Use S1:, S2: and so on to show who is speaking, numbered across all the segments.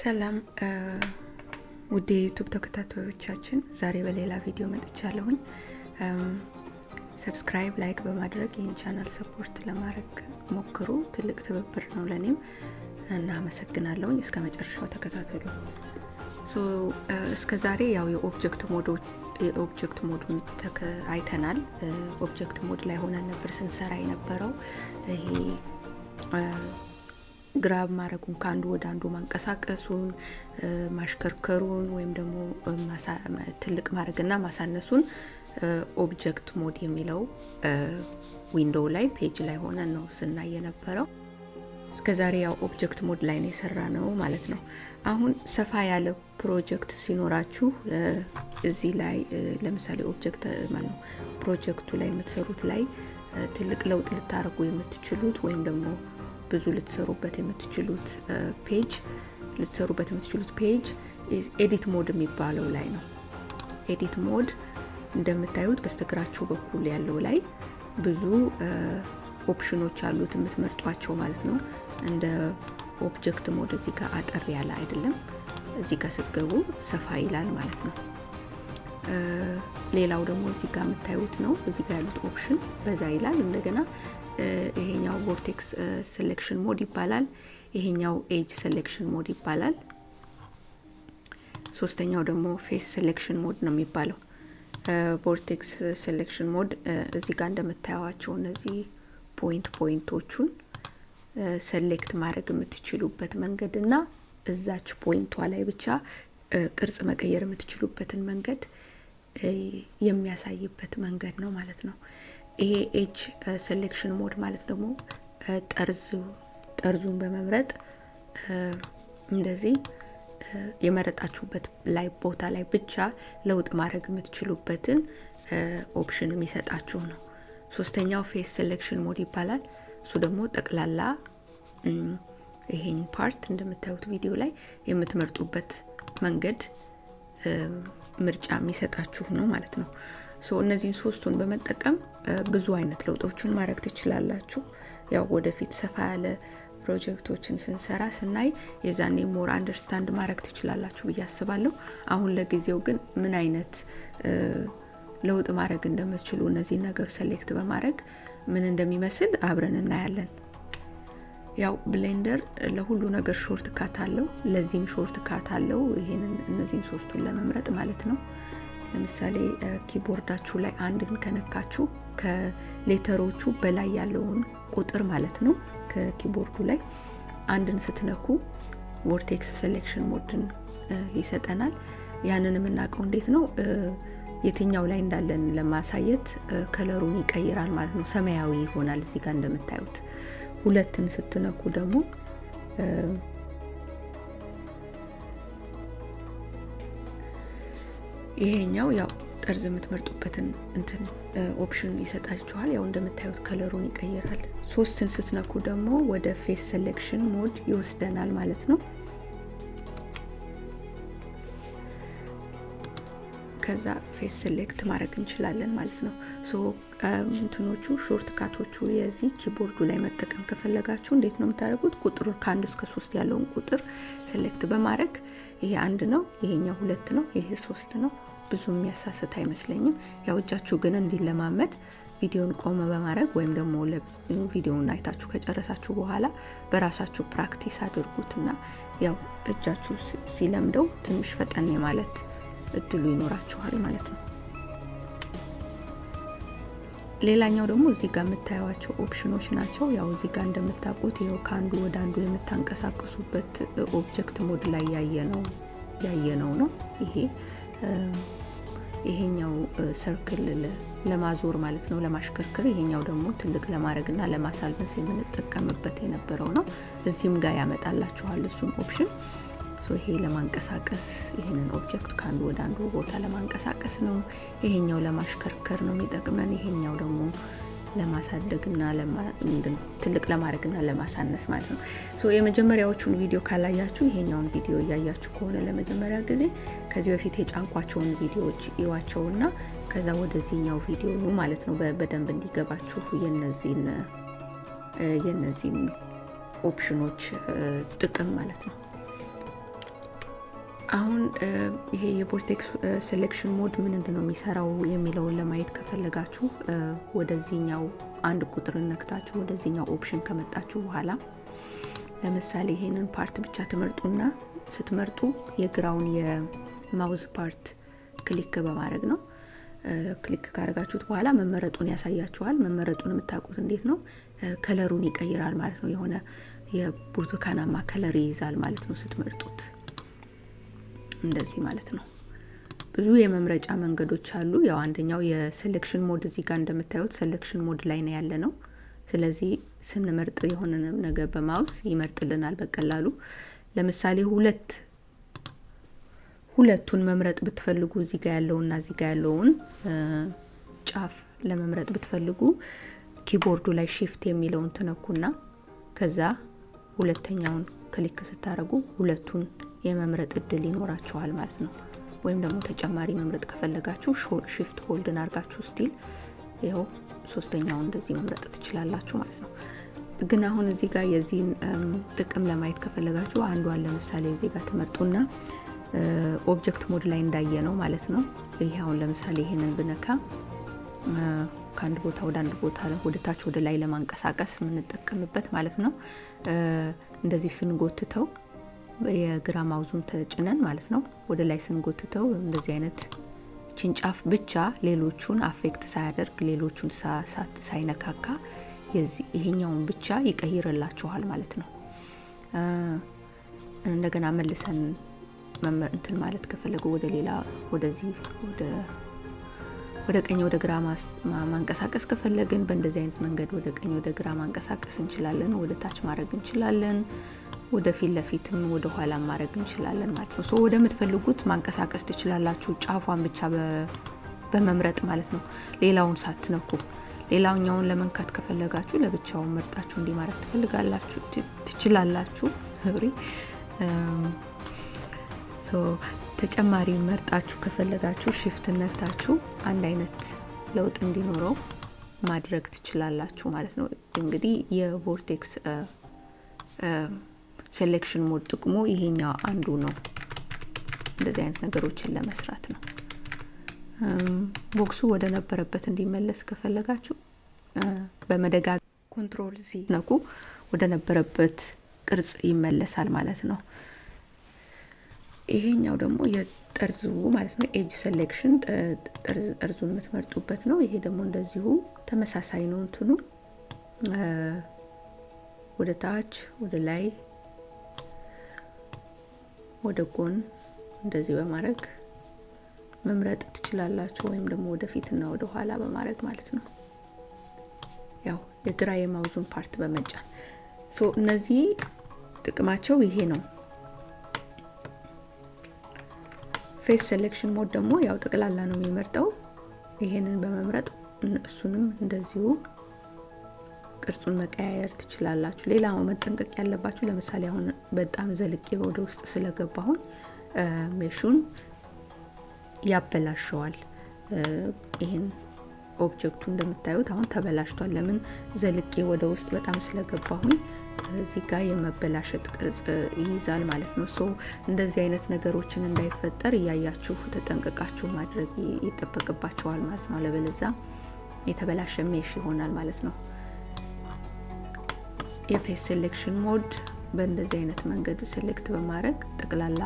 S1: ሰላም ውድ የ YouTube ተከታታዮቻችን፣ ዛሬ በሌላ ቪዲዮ መጥቻለሁኝ። Subscribe፣ like በማድረግ ይህን channel support ለማድረግ ሞክሩ። ትልቅ ትብብር ነው ለእኔም እና አመሰግናለሁኝ። እስከ መጨረሻው ተከታተሉ። እስከ ዛሬ ያው የ object mode ኡን አይተናል። Object mode ላይ ሆነን ነበር ስንሰራ የነበረው። ይሄ grab ማድረጉን፣ ከአንዱ ወደ አንዱ ማንቀሳቀሱን፣ ማሽከርከሩን ወይም ደግሞ ትልቅ ማድረግና ማሳነሱን object mode የሚለው window ላይ፣ page ላይ ሆነን ነው ስናይ የነበረው። እስከ ዛሬ ያው object mode ላይ ነው የሰራነው ማለት ነው። አሁን ሰፋ ያለ ፕሮጀክት ሲኖራችሁ እዚህ ላይ ለምሳሌ object ማለት ነው ፕሮጀክቱ ላይ የምትሰሩት ላይ ትልቅ ለውጥ ልታደርጉ የምትችሉት ወይም ደግሞ ብዙ ልትሰሩበት የምትችሉት page edit mode የሚባለው ላይ ነው። Edit mode እንደምታዩት በስተግራችሁ በኩል ያለው ላይ ብዙ ኦፕሽኖች አሉት የምትመርጧቸው ማለት ነው። እንደ object mode እዚህ ጋር አጠር ያለ አይደለም። እዚህ ጋር ስትገቡ ሰፋ ይላል ማለት ነው። ሌላው ደግሞ እዚህ ጋር የምታዩት ነው። እዚህ ጋር ያሉት option በዛ ይላል። እንደገና ይሄኛው vertex selection mode ይባላል። ይሄኛው edge selection mode ይባላል። ሶስተኛው ደግሞ face selection mode ነው የሚባለው። Vertex selection mode እዚህ ጋር እንደምታዩዋቸው እነዚህ point ኦቹን select ማድረግ የምትችሉበት መንገድ እና እዛች point ኧ ላይ ብቻ ቅርጽ መቀየር የምትችሉበትን መንገድ የሚያሳይበት መንገድ ነው ማለት ነው። ይሄ edge selection mode ማለት ደግሞ ጠርዝ ጠርዙን በመምረጥ እንደዚህ የመረጣችሁበት ላይ ቦታ ላይ ብቻ ለውጥ ማድረግ የምትችሉበትን option የሚሰጣችሁ ነው። ሶስተኛው face selection mode ይባላል። እሱ ደግሞ ጠቅላላ ይሄን part እንደምታዩት ቪዲዮ ላይ የምትመርጡበት መንገድ ምርጫ የሚሰጣችሁ ነው ማለት ነው። So እነዚህን ሶስቱን በመጠቀም ብዙ አይነት ለውጦችን ማድረግ ትችላላችሁ። ያው ወደፊት ሰፋ ያለ ፕሮጀክቶችን ስንሰራ ስናይ የዛኔ more understand ማድረግ ትችላላችሁ ብዬ አስባለሁ። አሁን ለጊዜው ግን ምን አይነት ለውጥ ማድረግ እንደምትችሉ እነዚህን ነገር select በማድረግ ምን እንደሚመስል አብረን እናያለን። ያው Blender ለሁሉ ነገር shortcut አለው፣ ለዚህም shortcut አለው። ይሄንን እነዚህን ሶስቱን ለመምረጥ ማለት ነው። ለምሳሌ keyboard ኣችሁ ላይ አንድን ከነካችሁ፣ ከ letter ኦቹ በላይ ያለውን ቁጥር ማለት ነው፣ ከ keyboard ኡ ላይ አንድን ስትነኩ vertex selection mode ን ይሰጠናል። ያንን የምናውቀው እንዴት ነው? የትኛው ላይ እንዳለን ለማሳየት color ኡን ይቀይራል ማለት ነው። ሰማያዊ ይሆናል እዚህ ጋር እንደምታዩት። ሁለትን ስትነኩ ደግሞ ይሄኛው ያው ጠርዝ የምትመርጡበትን እንትን option ይሰጣችኋል። ያው እንደምታዩት color ኡን ይቀይራል። ሶስትን ስትነኩ ደግሞ ወደ face selection mode ይወስደናል ማለት ነው። ከዛ face select ማድረግ እንችላለን ማለት ነው። So እንትኖቹ shortcut ኦቹ የዚህ keyboard ኡ ላይ መጠቀም ከፈለጋችሁ እንዴት ነው የምታደርጉት? ቁጥሩ ከአንድ እስከ ሶስት ያለውን ቁጥር select በማድረግ፣ ይሄ አንድ ነው፣ ይሄኛው ሁለት ነው፣ ይሄ ሶስት ነው። ብዙ የሚያሳስት አይመስለኝም። ያው እጃችሁ ግን እንዲለማመድ ቪዲዮን ቆመ በማድረግ ወይም ደግሞ ቪዲዮውን አይታችሁ ከጨረሳችሁ በኋላ በራሳችሁ practice አድርጉትና ያው እጃችሁ ሲለምደው ትንሽ ፈጠን የማለት እድሉ ይኖራችኋል ማለት ነው። ሌላኛው ደግሞ እዚህ ጋር የምታዩዋቸው ኦፕሽኖች ናቸው። ያው እዚህ ጋር እንደምታውቁት ይኸው ከአንዱ ወደ አንዱ የምታንቀሳቅሱበት object mode ላይ ያየነው ነው። ይሄኛው circle ለማዞር ማለት ነው፣ ለማሽከርከር። ይሄኛው ደግሞ ትልቅ ለማድረግና ለማሳነስ የምንጠቀምበት የነበረው ነው። እዚህም ጋር ያመጣላችኋል እሱን option። ይሄ ለማንቀሳቀስ፣ ይህንን object ከአንዱ ወደ አንዱ ቦታ ለማንቀሳቀስ ነው። ይሄኛው ለማሽከርከር ነው የሚጠቅመን። ይሄኛው ደግሞ ለማሳደግና ትልቅ ለማድረግና ለማሳነስ ማለት ነው። So የመጀመሪያዎቹን ቪዲዮ ካላያችሁ፣ ይሄኛውን ቪዲዮ እያያችሁ ከሆነ ለመጀመሪያ ጊዜ፣ ከዚህ በፊት የጫንኳቸውን ቪዲዮዎች እዩዋቸውና ከዛ ወደዚህኛው ቪዲዮ ኑ ማለት ነው። በደንብ እንዲገባችሁ የነዚህን ኦፕሽኖች ጥቅም ማለት ነው። አሁን ይሄ የ vortex selection mode ምንድን ነው የሚሰራው የሚለውን ለማየት ከፈለጋችሁ፣ ወደዚህኛው አንድ ቁጥር ነክታችሁ ወደዚህኛው option ከመጣችሁ በኋላ፣ ለምሳሌ ይሄንን part ብቻ ትመርጡና ስትመርጡ የግራውን የ mouse part click በማድረግ ነው። Click ካደረጋችሁት በኋላ መመረጡን ያሳያችኋል። መመረጡን የምታውቁት እንዴት ነው? Color ኡን ይቀይራል ማለት ነው። የሆነ የብርቱካናማ color ይይዛል ማለት ነው ስትመርጡት፣ እንደዚህ ማለት ነው። ብዙ የመምረጫ መንገዶች አሉ። ያው አንደኛው የ selection mode፣ እዚህ ጋር እንደምታዩት selection mode ላይ ነው ያለነው። ስለዚህ ስንመርጥ የሆነ ነገር በ mouse ይመርጥልናል በቀላሉ። ለምሳሌ ሁለቱን መምረጥ ብትፈልጉ፣ እዚህ ጋር ያለውና እዚህ ጋር ያለውን ጫፍ ለመምረጥ ብትፈልጉ፣ keyboard ኡ ላይ shift የሚለውን ትነኩና ከዛ ሁለተኛውን click ስታደርጉ ሁለቱን የመምረጥ እድል ይኖራችኋል ማለት ነው። ወይም ደግሞ ተጨማሪ መምረጥ ከፈለጋችሁ shift hold ን አርጋችሁ still ይኸው ሶስተኛውን እንደዚህ መምረጥ ትችላላችሁ ማለት ነው። ግን አሁን እዚህ ጋር የዚህን ጥቅም ለማየት ከፈለጋችሁ፣ አንዷን ለምሳሌ እዚህ ጋር ትመርጡና object mode ላይ እንዳየነው ማለት ነው። ይሄ አሁን ለምሳሌ ይሄንን ብነካ ከአንድ ቦታ ወደ አንድ ቦታ፣ ወደ ታች ወደ ላይ ለማንቀሳቀስ የምንጠቀምበት ማለት ነው። እንደዚህ ስንጎትተው፣ የግራ mouse ኡን ተጭነን ማለት ነው፣ ወደ ላይ ስንጎትተው እንደዚህ አይነት ቺን ጫፍ ብቻ፣ ሌሎቹን affect ሳያደርግ፣ ሌሎቹን ሳይነካካ ይሄኛውን ብቻ ይቀይርላችኋል ማለት ነው። እንደገና መልሰን እንትን ማለት ከፈለጉ፣ ወደ ሌላ ወደዚህ ወደ ቀኝ ወደ ግራ ማንቀሳቀስ ከፈለግን በእንደዚህ አይነት መንገድ ወደ ቀኝ ወደ ግራ ማንቀሳቀስ እንችላለን። ወደ ታች ማድረግ እንችላለን። ወደ ፊት ለፊትም ወደ ኋላ ማድረግ እንችላለን ማለት ነው። So ወደምትፈልጉት ማንቀሳቀስ ትችላላችሁ፣ ጫፏን ብቻ በመምረጥ ማለት ነው፣ ሌላውን ሳትነኩ። ሌላኛውን ለመንካት ከፈለጋችሁ ለብቻውን መርጣችሁ እንዲህ ማድረግ ትፈልጋላችሁ ትችላላችሁ። Sorry። ተጨማሪ መርጣችሁ ከፈለጋችሁ shift ነክታችሁ አንድ አይነት ለውጥ እንዲኖረው ማድረግ ትችላላችሁ ማለት ነው። እንግዲህ የ vortex selection mode ጥቅሙ ይሄኛው አንዱ ነው። እንደዚህ አይነት ነገሮችን ለመስራት ነው። Box ኡ ወደ ነበረበት እንዲመለስ ከፈለጋችሁ በመደጋገም control Z ነኩ፣ ወደ ነበረበት ቅርጽ ይመለሳል ማለት ነው። ይሄኛው ደግሞ የጠርዙ ማለት ነው። Edge selection ጠርዝ ጠርዙን የምትመርጡበት ነው። ይሄ ደግሞ እንደዚሁ ተመሳሳይ ነው። እንትኑ ወደ ታች፣ ወደ ላይ፣ ወደ ጎን እንደዚህ በማድረግ መምረጥ ትችላላችሁ። ወይም ደግሞ ወደፊትና ወደ ኋላ በማድረግ ማለት ነው። ያው የግራ የ mouse ኡን part በመጫን። So እነዚህ ጥቅማቸው ይሄ ነው። Face selection mode ደግሞ ያው ጠቅላላ ነው የሚመርጠው። ይሄንን በመምረጥ እሱንም እንደዚሁ ቅርጹን መቀያየር ትችላላችሁ። ሌላው መጠንቀቅ ያለባችሁ፣ ለምሳሌ አሁን በጣም ዘልቄ ወደ ውስጥ ስለገባሁኝ mesh ኡን ያበላሸዋል። ይህን object ኡ እንደምታዩት አሁን ተበላሽቷል። ለምን? ዘልቄ ወደ ውስጥ በጣም ስለገባሁኝ እዚህ ጋር የመበላሸት ቅርጽ ይይዛል ማለት ነው። So እንደዚህ አይነት ነገሮችን እንዳይፈጠር እያያችሁ ተጠንቅቃችሁ ማድረግ ይጠበቅባችኋል ማለት ነው። አለበለዚያ የተበላሸ mesh ይሆናል ማለት ነው። የ face selection mode በእንደዚህ አይነት መንገድ select በማድረግ ጠቅላላ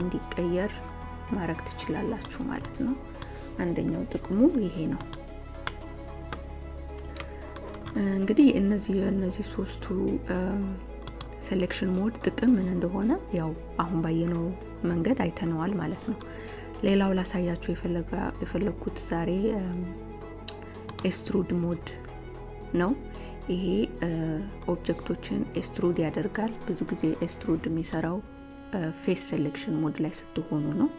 S1: እንዲቀየር ማድረግ ትችላላችሁ ማለት ነው። አንደኛው ጥቅሙ ይሄ ነው። እንግዲህ እነዚህ ሶስቱ selection mode ጥቅም ምን እንደሆነ ያው አሁን ባየነው መንገድ አይተነዋል ማለት ነው። ሌላው ላሳያችሁ የፈለግኩት ዛሬ extrude mode ነው። ይሄ object ኦችን extrude ያደርጋል። ብዙ ጊዜ extrude የሚሰራው face selection mode ላይ ስትሆኑ ነው።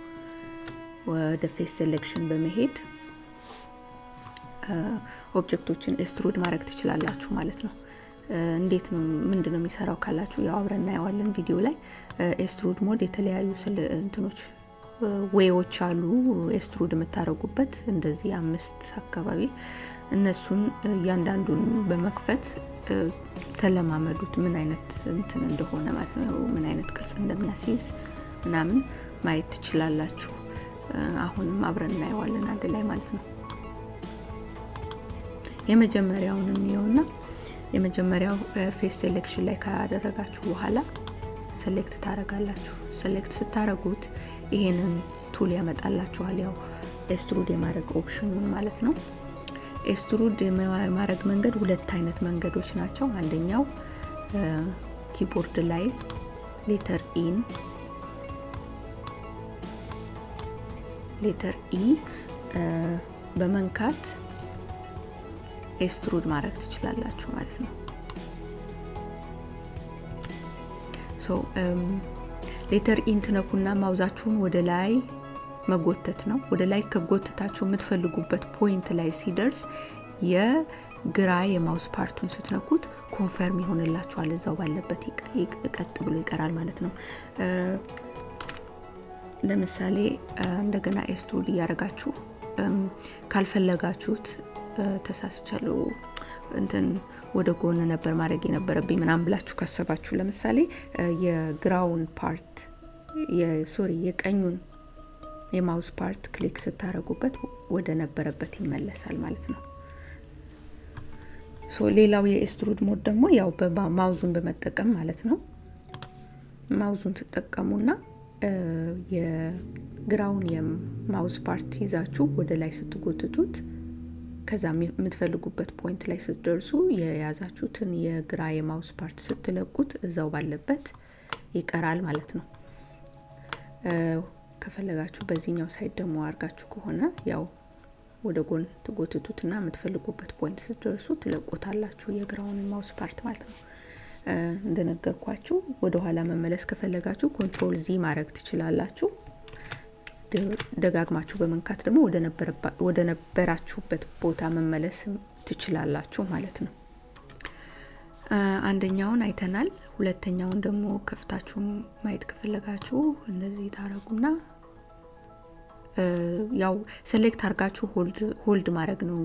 S1: ወደ face selection በመሄድ object ኦችን extrude ማድረግ ትችላላችሁ ማለት ነው። እንዴት ነው፣ ምንድን ነው የሚሰራው ካላችሁ፣ ያው አብረን እናየዋለን ቪዲዮ ላይ። Extrude mode የተለያዩ እንትኖች way ዎች አሉ extrude የምታደርጉበት፣ እንደዚህ አምስት አካባቢ። እነሱን እያንዳንዱን በመክፈት ተለማመዱት፣ ምን አይነት እንትን እንደሆነ ማለት ነው፣ ምን አይነት ቅርጽ እንደሚያስይዝ። ምናምን ማየት ትችላላችሁ። አሁንም አብረን እናየዋለን አንድ ላይ ማለት ነው። የመጀመሪያውን እንየውና የመጀመሪያው face selection ላይ ካደረጋችሁ በኋላ select ታረጋላችሁ። Select ስታረጉት ይሄንን tool ያመጣላችኋል። ያው extrude የማድረግ option ኑን ማለት ነው። Extrude የማድረግ መንገድ ሁለት አይነት መንገዶች ናቸው። አንደኛው keyboard ላይ letter E ን letter E በመንካት extrude ማድረግ ትችላላችሁ ማለት ነው። So letter E ን ትነኩና mouse ኣችሁን ወደ ላይ መጎተት ነው። ወደ ላይ ከጎተታችሁ የምትፈልጉበት point ላይ ሲደርስ የግራ የ mouse part ኡን ስትነኩት confirm ይሆንላችኋል። እዛው ባለበት ቀጥ ብሎ ይቀራል ማለት ነው። ለምሳሌ እንደገና extrude እያደረጋችሁ ካልፈለጋችሁት፣ ተሳስቻለሁ፣ እንትን ወደ ጎን ነበር ማድረግ የነበረብኝ ምናምን ብላችሁ ካሰባችሁ፣ ለምሳሌ የግራውን part፣ sorry፣ የቀኙን የ mouse part click ስታደርጉበት ወደ ነበረበት ይመለሳል ማለት ነው። So ሌላው የ extrude mode ደግሞ ያው mouse ኡን በመጠቀም ማለት ነው። Mouse ኡን ትጠቀሙና የግራውን የ mouse part ይዛችሁ ወደ ላይ ስትጎትቱት፣ ከዛ የምትፈልጉበት point ላይ ስትደርሱ የያዛችሁትን የግራ የ mouse part ስትለቁት እዛው ባለበት ይቀራል ማለት ነው። ከፈለጋችሁ በዚህኛው side ደግሞ አድርጋችሁ ከሆነ ያው ወደ ጎን ትጎትቱትና የምትፈልጉበት point ስትደርሱ ትለቁታላችሁ፣ የግራውን mouse part ማለት ነው። እንደነገርኳችሁ ወደ ኋላ መመለስ ከፈለጋችሁ Control Z ማድረግ ትችላላችሁ። ደጋግማችሁ በመንካት ደግሞ ወደ ነበራችሁበት ቦታ መመለስ ትችላላችሁ ማለት ነው። አንደኛውን አይተናል። ሁለተኛውን ደግሞ ከፍታችሁ ማየት ከፈለጋችሁ እንደዚህ ታረጉና ያው select አርጋችሁ hold ማድረግ ነው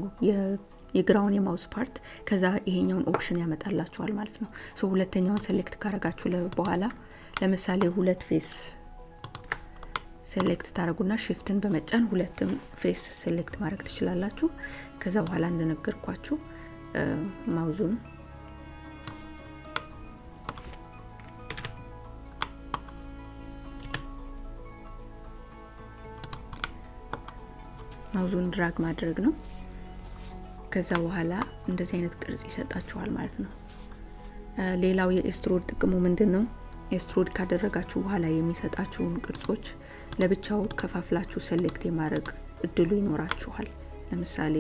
S1: የግራውን የ mouse part፣ ከዛ ይሄኛውን option ያመጣላችኋል ማለት ነው። So ሁለተኛውን select ካረጋችሁ በኋላ ለምሳሌ ሁለት face select ታደረጉና shift ን በመጫን ሁለትም face select ማድረግ ትችላላችሁ። ከዛ በኋላ እንደነገርኳችሁ mouse ኡን drag ማድረግ ነው። ከዛ በኋላ እንደዚህ አይነት ቅርጽ ይሰጣችኋል ማለት ነው። ሌላው የ extrude ጥቅሙ ምንድን ነው? Extrude ካደረጋችሁ በኋላ የሚሰጣችሁን ቅርጾች ለብቻው ከፋፍላችሁ select የማድረግ እድሉ ይኖራችኋል። ለምሳሌ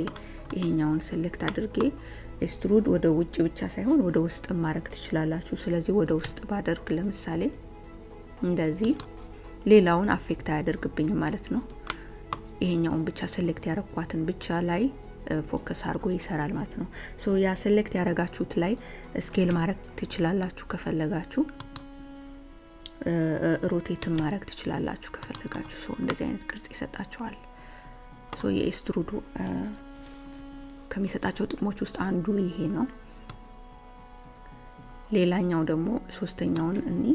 S1: ይሄኛውን select አድርጌ extrude ወደ ውጭ ብቻ ሳይሆን ወደ ውስጥ ማድረግ ትችላላችሁ። ስለዚህ ወደ ውስጥ ባደርግ ለምሳሌ እንደዚህ ሌላውን affect አያደርግብኝም ማለት ነው። ይሄኛውን ብቻ select ያረኳትን ብቻ ላይ focus አድርጎ ይሰራል ማለት ነው። So ያ select ያረጋችሁት ላይ scale ማድረግ ትችላላችሁ ከፈለጋችሁ፣ rotate ን ማድረግ ትችላላችሁ ከፈለጋችሁ። So እንደዚህ አይነት ቅርጽ ይሰጣችኋል። So የ extrude ኡ ከሚሰጣቸው ጥቅሞች ውስጥ አንዱ ይሄ ነው። ሌላኛው ደግሞ ሶስተኛውን እኒ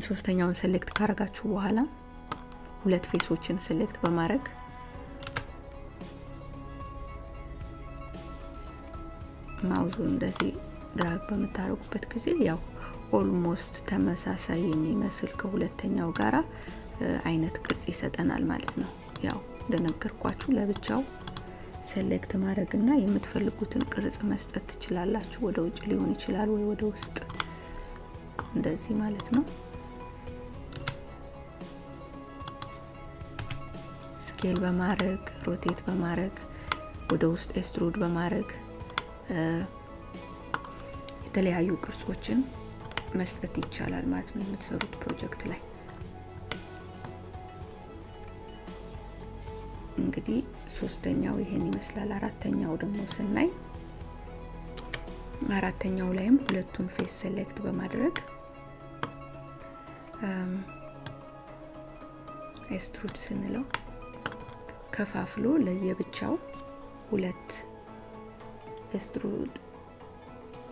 S1: ሶስተኛውን select ካረጋችሁ በኋላ ሁለት face ኦችን select በማድረግ mouse ኡን እንደዚህ drag በምታደርጉበት ጊዜ ያው almost ተመሳሳይ የሚመስል ከሁለተኛው ጋራ አይነት ቅርጽ ይሰጠናል ማለት ነው። ያው እንደነገርኳችሁ ለብቻው select ማድረግና የምትፈልጉትን ቅርጽ መስጠት ትችላላችሁ። ወደ ውጭ ሊሆን ይችላል ወይ ወደ ውስጥ እንደዚህ ማለት ነው። Scale በማድረግ፣ rotate በማድረግ፣ ወደ ውስጥ extrude በማድረግ የተለያዩ ቅርጾችን መስጠት ይቻላል ማለት ነው የምትሰሩት ፕሮጀክት ላይ። እንግዲህ ሶስተኛው ይሄን ይመስላል። አራተኛው ደግሞ ስናይ አራተኛው ላይም ሁለቱን face select በማድረግ extrude ስንለው ከፋፍሎ ለየብቻው ሁለት extrude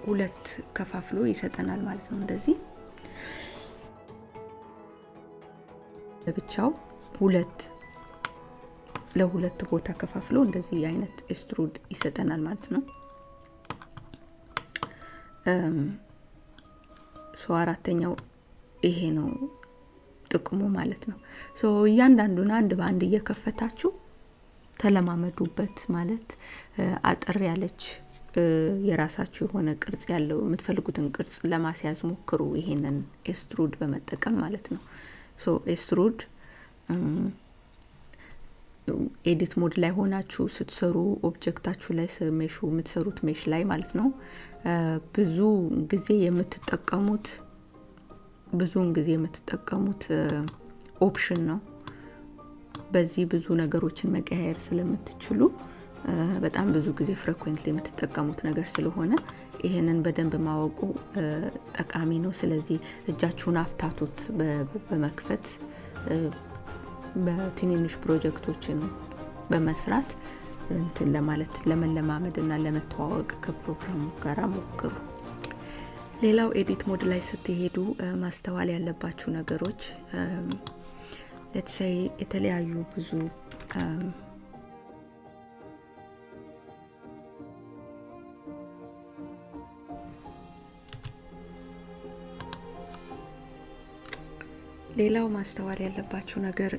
S1: ሁለት ከፋፍሎ ይሰጠናል ማለት ነው። እንደዚህ ብቻው ሁለት ለሁለት ቦታ ከፋፍሎ እንደዚህ አይነት extrude ይሰጠናል ማለት ነው። So አራተኛው ይሄ ነው ጥቅሙ ማለት ነው። So እያንዳንዱን አንድ በአንድ እየከፈታችሁ ተለማመዱበት። ማለት አጠር ያለች የራሳችሁ የሆነ ቅርጽ ያለው የምትፈልጉትን ቅርጽ ለማስያዝ ሞክሩ፣ ይሄንን extrude በመጠቀም ማለት ነው። So extrude edit mode ላይ ሆናችሁ ስትሰሩ object ኣችሁ ላይ፣ mesh ኡ የምትሰሩት mesh ላይ ማለት ነው፣ ብዙውን ጊዜ የምትጠቀሙት option ነው። በዚህ ብዙ ነገሮችን መቀያየር ስለምትችሉ፣ በጣም ብዙ ጊዜ frequently የምትጠቀሙት ነገር ስለሆነ ይሄንን በደንብ ማወቁ ጠቃሚ ነው። ስለዚህ እጃችሁን አፍታቱት በመክፈት፣ በትንንሽ ፕሮጀክቶችን በመስራት እንትን ለማለት፣ ለመለማመድ እና ለመተዋወቅ ከፕሮግራሙ ጋር ሞክሩ። ሌላው edit mode ላይ ስትሄዱ ማስተዋል ያለባችሁ ነገሮች፣ let's say የተለያዩ ብዙ ሌላው ማስተዋል ያለባችሁ ነገር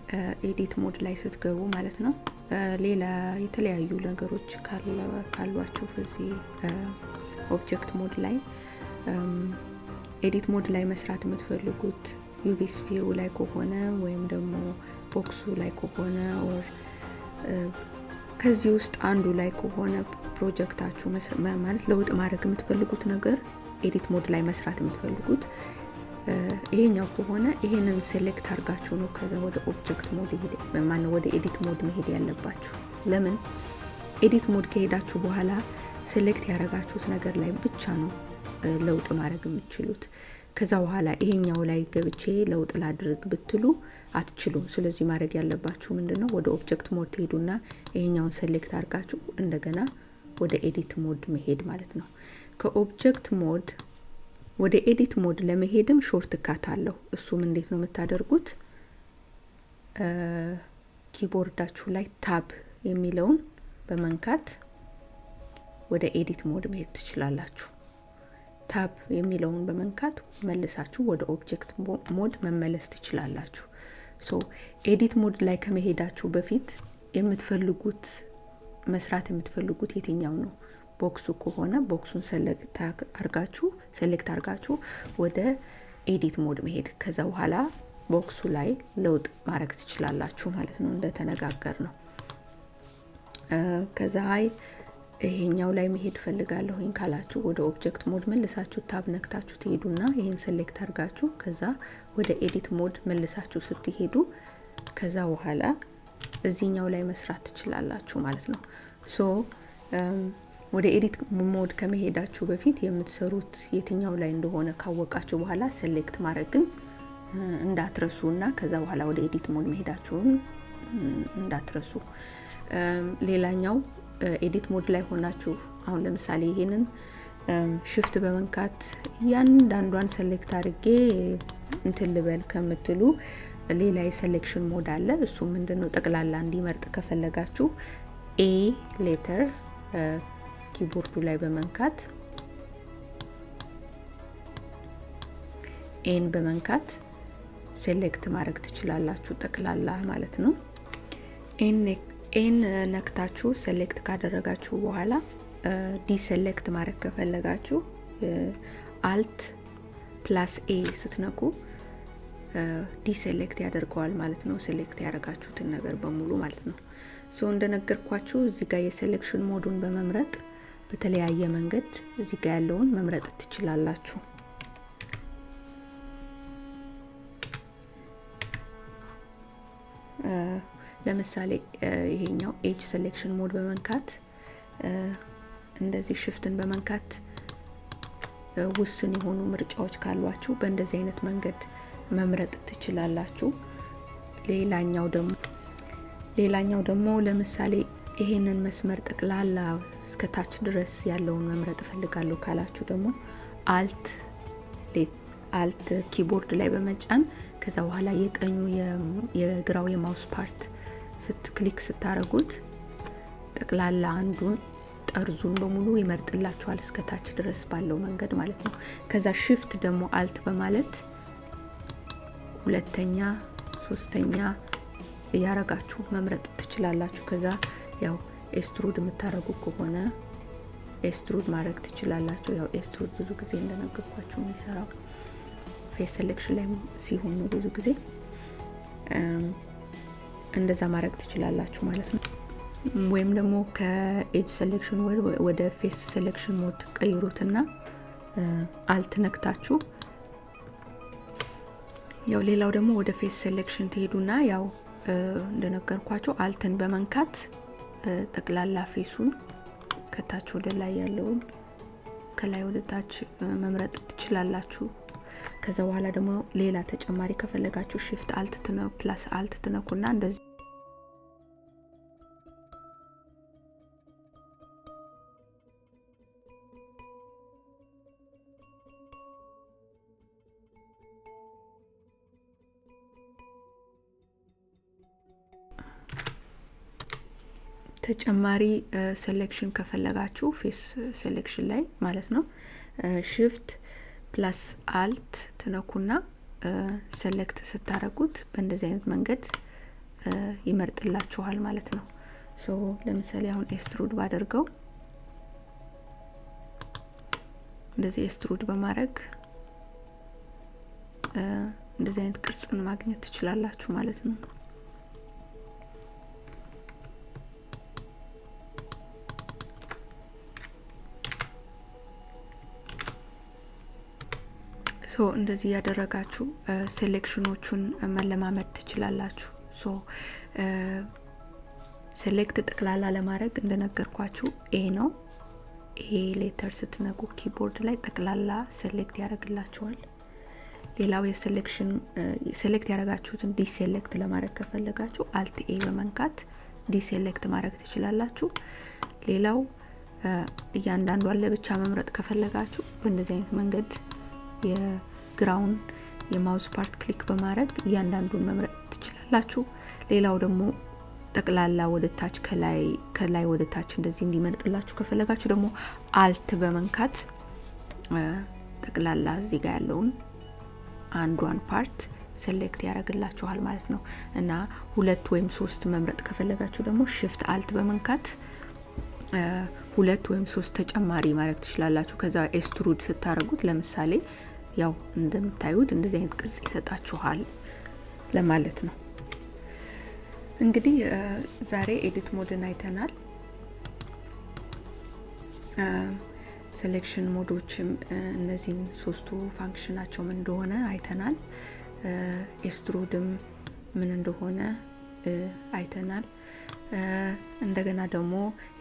S1: edit mode ላይ ስትገቡ ማለት ነው፣ ሌላ የተለያዩ ነገሮች ካሏችሁ እዚህ object mode ላይ፣ edit mode ላይ መስራት የምትፈልጉት UV sphere ኡ ላይ ከሆነ ወይም ደግሞ box ኡ ላይ ከሆነ or ከዚህ ውስጥ አንዱ ላይ ከሆነ ፕሮጀክታችሁ፣ ማለት ለውጥ ማድረግ የምትፈልጉት ነገር፣ edit mode ላይ መስራት የምትፈልጉት ይሄኛው ከሆነ ይሄንን select አድርጋችሁ ነው ከዛ ወደ object mode ማነው ወደ edit mode መሄድ ያለባችሁ። ለምን? Edit mode ከሄዳችሁ በኋላ select ያደረጋችሁት ነገር ላይ ብቻ ነው ለውጥ ማድረግ የምትችሉት። ከዛ በኋላ ይሄኛው ላይ ገብቼ ለውጥ ላድርግ ብትሉ አትችሉም። ስለዚህ ማድረግ ያለባችሁ ምንድን ነው? ወደ object mode ትሄዱና ይሄኛውን select አድርጋችሁ እንደገና ወደ edit mode መሄድ ማለት ነው። ከ object mode ወደ edit mode ለመሄድም shortcut አለው። እሱም እንዴት ነው የምታደርጉት? Keyboard ኣችሁ ላይ tab የሚለውን በመንካት ወደ edit mode መሄድ ትችላላችሁ። Tab የሚለውን በመንካት መልሳችሁ ወደ object mode መመለስ ትችላላችሁ። So edit mode ላይ ከመሄዳችሁ በፊት የምትፈልጉት፣ መስራት የምትፈልጉት የትኛው ነው? Box ኡ ከሆነ box ኡን select አርጋችሁ ወደ edit mode መሄድ፣ ከዛ በኋላ box ኡ ላይ ለውጥ ማድረግ ትችላላችሁ ማለት ነው፣ እንደተነጋገርነው። ከዛ አይ ይሄኛው ላይ መሄድ ፈልጋለሁኝ ካላችሁ ወደ object mode መልሳችሁ tab ነክታችሁ ትሄዱና ይህን select አድርጋችሁ ከዛ ወደ edit mode መልሳችሁ ስትሄዱ ከዛ በኋላ እዚህኛው ላይ መስራት ትችላላችሁ ማለት ነው። So ወደ edit mode ከመሄዳችሁ በፊት የምትሰሩት የትኛው ላይ እንደሆነ ካወቃችሁ በኋላ select ማድረግን እንዳትረሱ እና ከዛ በኋላ ወደ edit mode መሄዳችሁን እንዳትረሱ። ሌላኛው edit mode ላይ ሆናችሁ አሁን ለምሳሌ ይሄንን shift በመንካት እያንዳንዷን select አድርጌ እንትን ልበል ከምትሉ ሌላ የ selection mode አለ። እሱ ምንድን ነው? ጠቅላላ እንዲመርጥ ከፈለጋችሁ A letter keyboard ኡ ላይ በመንካት፣ A ን በመንካት select ማድረግ ትችላላችሁ፣ ጠቅላላ ማለት ነው። A ን ነክታችሁ select ካደረጋችሁ በኋላ deselect ማድረግ ከፈለጋችሁ Alt plus A ስትነኩ deselect ያደርገዋል ማለት ነው። Select ያደረጋችሁትን ነገር በሙሉ ማለት ነው። So እንደነገርኳችሁ እዚህ ጋር የ selection mode ኡን በመምረጥ በተለያየ መንገድ እዚህ ጋር ያለውን መምረጥ ትችላላችሁ። ለምሳሌ ይሄኛው edge selection mode በመንካት፣ እንደዚህ shift ን በመንካት ውስን የሆኑ ምርጫዎች ካሏችሁ በእንደዚህ አይነት መንገድ መምረጥ ትችላላችሁ። ሌላኛው ደግሞ ለምሳሌ ይሄንን መስመር ጠቅላላ እስከ ታች ድረስ ያለውን መምረጥ እፈልጋለሁ ካላችሁ ደግሞ Alt keyboard ላይ በመጫን ከዛ በኋላ የቀኙ የግራው የ mouse part click ስታረጉት ጠቅላላ አንዱን ጠርዙን በሙሉ ይመርጥላችኋል እስከ ታች ድረስ ባለው መንገድ ማለት ነው። ከዛ Shift ደግሞ Alt በማለት ሁለተኛ፣ ሶስተኛ እያረጋችሁ መምረጥ ትችላላችሁ። ከዛ ያው extrude የምታደርጉ ከሆነ extrude ማድረግ ትችላላችሁ። ያው extrude ብዙ ጊዜ እንደነገርኳችሁ የሚሰራው face selection ላይ ሲሆኑ ብዙ ጊዜ እንደዛ ማድረግ ትችላላችሁ ማለት ነው። ወይም ደግሞ ከ edge selection ወደ face selection mode ቀይሩትና Alt ነክታችሁ፣ ያው ሌላው ደግሞ ወደ face selection ትሄዱና ያው እንደነገርኳችሁ Alt ን በመንካት ጠቅላላ face ኡን ከታች ወደ ላይ ያለውን ከላይ ወደ ታች መምረጥ ትችላላችሁ። ከዛ በኋላ ደግሞ ሌላ ተጨማሪ ከፈለጋችሁ Shift Alt plus Alt ትነኩና እንደዚህ ተጨማሪ selection ከፈለጋችሁ face selection ላይ ማለት ነው Shift plus Alt ትነኩና select ስታደርጉት በእንደዚህ አይነት መንገድ ይመርጥላችኋል ማለት ነው። So ለምሳሌ አሁን extrude ባደርገው እንደዚህ extrude በማድረግ እንደዚህ አይነት ቅርጽን ማግኘት ትችላላችሁ ማለት ነው። So እንደዚህ ያደረጋችሁ selection ኦቹን መለማመድ ትችላላችሁ። So select ጠቅላላ ለማድረግ እንደነገርኳችሁ A ነው። A letter ስትነኩ keyboard ላይ ጠቅላላ select ያደርግላችኋል። ሌላው የ selection select ያደረጋችሁትን deselect ለማድረግ ከፈለጋችሁ Alt A በመንካት deselect ማድረግ ትችላላችሁ። ሌላው እያንዳንዷን ለብቻ መምረጥ ከፈለጋችሁ በእንደዚህ አይነት መንገድ የግራውን የ mouse part click በማድረግ እያንዳንዱን መምረጥ ትችላላችሁ። ሌላው ደግሞ ጠቅላላ ወደ ታች ከላይ ወደ ታች እንደዚህ እንዲመርጥላችሁ ከፈለጋችሁ ደግሞ Alt በመንካት ጠቅላላ እዚህ ጋር ያለውን አንዷን part select ያደርግላችኋል ማለት ነው። እና ሁለት ወይም ሶስት መምረጥ ከፈለጋችሁ ደግሞ Shift Alt በመንካት ሁለት ወይም ሶስት ተጨማሪ ማድረግ ትችላላችሁ። ከዛ extrude ስታደርጉት ለምሳሌ ያው እንደምታዩት እንደዚህ አይነት ቅርጽ ይሰጣችኋል ለማለት ነው። እንግዲህ ዛሬ edit mode ን አይተናል። Selection mode ኦችም እነዚህን ሶስቱ function ኣቸው ምን እንደሆነ አይተናል። Extrude ም ምን እንደሆነ አይተናል። እንደገና ደግሞ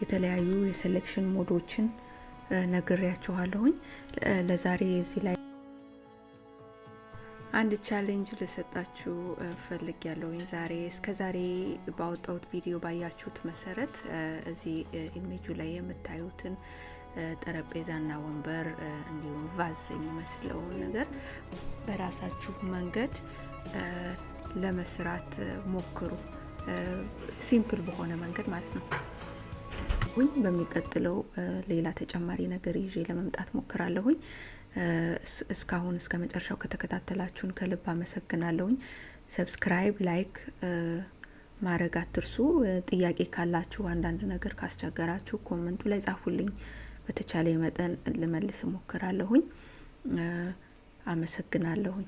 S1: የተለያዩ የ selection mode ኦችን ነግሬያችኋለሁኝ። ለዛሬ እዚህ ላይ አንድ challenge ልሰጣችሁ ፈልጌያለሁኝ። ዛሬ እስከ ዛሬ ባወጣሁት ቪዲዮ ባያችሁት መሰረት እዚህ ኢሜጁ ላይ የምታዩትን ጠረጴዛና ወንበር እንዲሁም vase የሚመስለውን ነገር በራሳችሁ መንገድ ለመስራት ሞክሩ። Simple በሆነ መንገድ ማለት ነው። በሚቀጥለው ሌላ ተጨማሪ ነገር ይዤ ለመምጣት ሞክራለሁኝ። እስካሁን እስከ መጨረሻው ከተከታተላችሁን ከልብ አመሰግናለሁኝ። Subscribe፣ like ማድረግ አትርሱ። ጥያቄ ካላችሁ፣ አንዳንድ ነገር ካስቸገራችሁ comment ኡ ላይ ጻፉልኝ። በተቻለ መጠን ልመልስ እሞክራለሁኝ። አመሰግናለሁኝ።